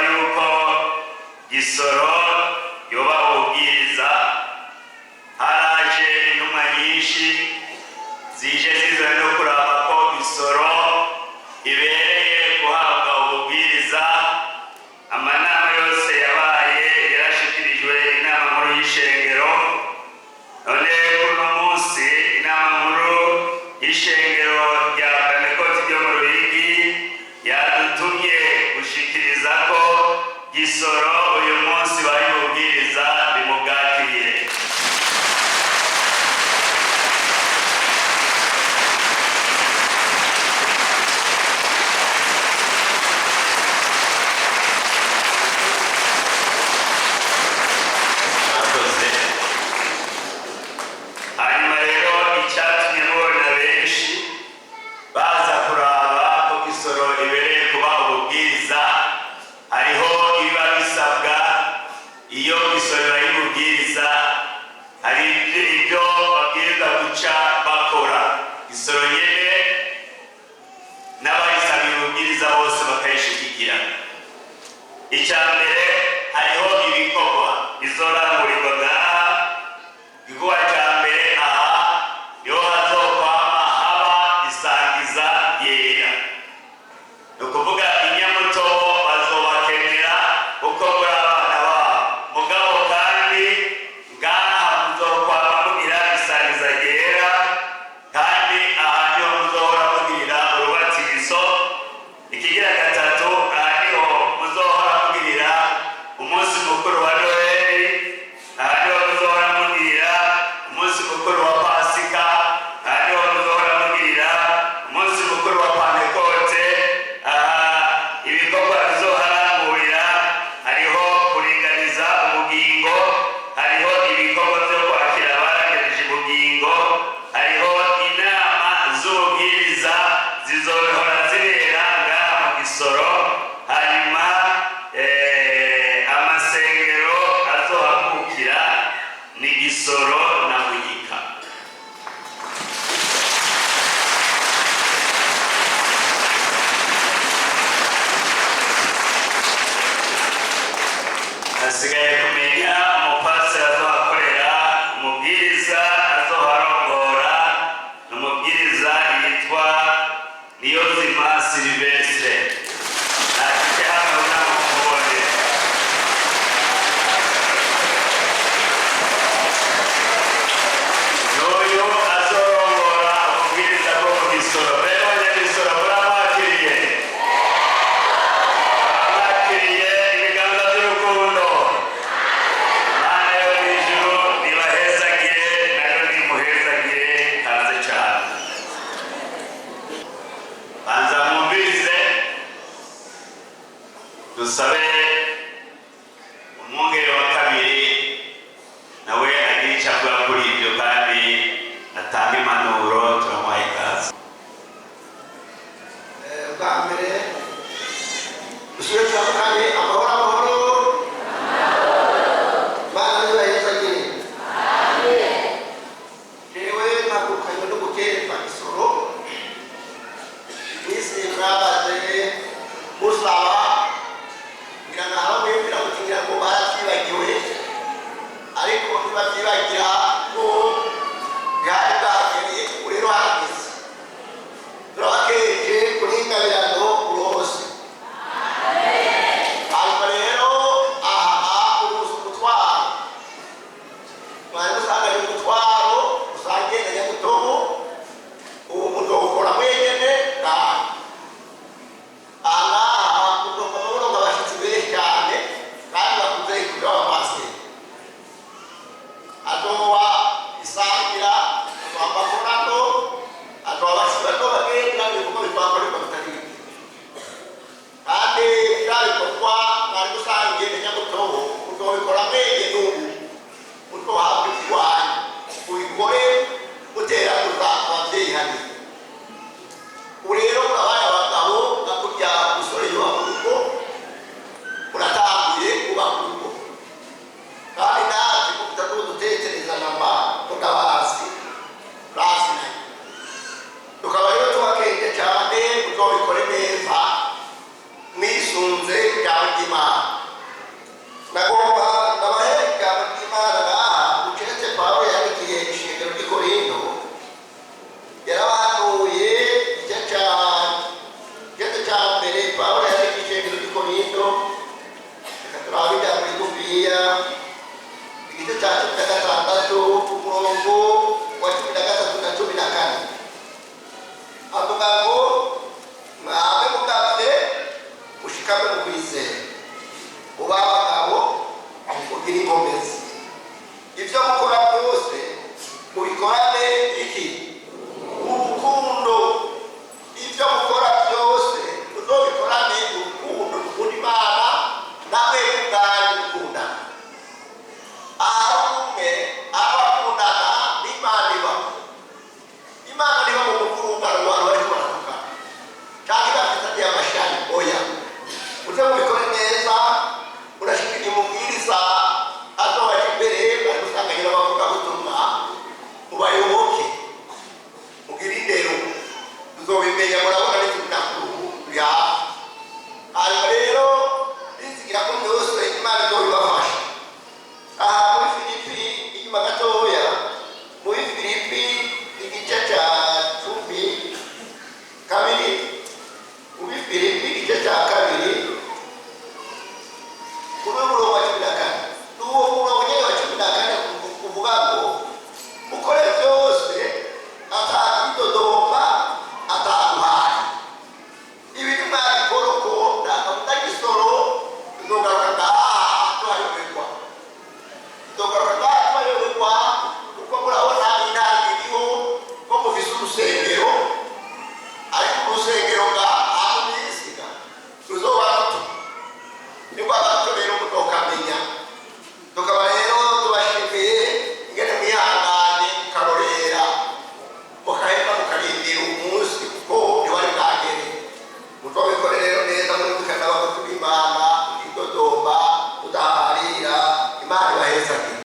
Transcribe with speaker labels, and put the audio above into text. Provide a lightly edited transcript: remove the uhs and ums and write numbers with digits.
Speaker 1: Yuko Gisoro yoba ububwiriza, haraje intumwa nyinshi zije zizanye no kuraba ko Gisoro ibereye guhabwa ububwiriza. Amanama yose yabaye yarashikirijwe inama nkuru y'ishengero. None uno munsi inama nkuru y'ishengero rya Pentekoti ryo mu Ruyigi yadutumye gushikiriza ko Gisoro uyu munsi bari bubwiriza bimubwakiriye. Murakoze. Hanyuma rero icyatumye mubona benshi baza kuraba ko Gisoro ibereye kuba ububwiriza, hariho ibiba bisabwa iyo Gisoro ibaye ububwiriza. Hari ibyo babwiriza guca bakora Gisoro nyene, n'abayisabiye ububwiriza bose bakayishigikira. Icya mbere, hariho ibikorwa bizorangurirwa ngaha. Igikorwa cya mbere, aha niho hazokwama haba isangiza yera. Ni ukuvuga inyamutobo bazobakenera kuko muri abana babo. Mugabo kandi ngaha muzokwama mugira isangiza ryera, kandi aha niho muzohora mugirira urubatizo. Ikigira gatatu, aha niho muzohora mugirira umunsi mukuru wa Noheli, aha niho muzohora mugirira umunsi mukuru wa Pasika, aha niho muzohora mugirira umunsi mukuru wa Pantekote. Aha ibikorwa bizoharangurira hariho kuringaniza ubugingo, hariho ibikorwa byo kwakira abarengeje ubugingo, hariho inama z'ububwiriza zizohora zibera ngaha mu Gisoro. Hanyuma amasengero azohakukira ni Gisoro na Muyika. Hasigaye kumenya umupasiteri azohakorera, umubwiriza azoharongora ni umubwiriza yitwa Niyonzima Silvestre. Ntafite hano nama mubone. N'uyu azorongora umubwiriza bwo mu Gisoro. Mbere abanyagisoro muramwakiriye? Abakiriye ibiganza by'urukundo. Mana yo mu ijuru nibahezagire, nayo nimuhezagire. Kaze cyane. Banza mwumvirize. Dusabe umwungere wa kabiri nawe agira icyo avuga kuri ibyo kandi atanga impanuro. Turamuha ikaze.
Speaker 2: Bwa mbere dusubire turamukanye. Amahoro, amahoro. Mana nibahezagire. Jewe mpagurukanywe no gukererwa Gisoro. Mwisi mwabaze musaba, ngira ngo aho mwiyumvira muti ngira ngo baratwibagiye. Igice cya 16, umurongo wa 13 na 14, avuga ngo: "Mwabe mugavye, mushikame mu kwizera, mube abagabo, mugire inkomezi. Ibyo mukora byose mubikorane iki? Urukundo." Ibyo mukora byose muzobikorane urukundo, rukunda Imana namwe ubwanyu mukundana. Ahari umwe abakundana n'Imana iba. Imana niba mu muvurungano abantu bariko baratukana cyangwa bafitaniye amashari, oya, muze mubikore neza. Murashikira umubwiriza azobaja imbere, bari gusanganyira abavugabutumwa, mubayoboke, mugire indero, tuzobimenya. Murabona n'ikinakuru turi hafi. Hanyuma rero nizigira ko byose Imana izobibafasha. Aha muri Filipi inyuma gatoya, muri Filipi igice cya 12, muri Filipi igice cya 2, kuri umurongo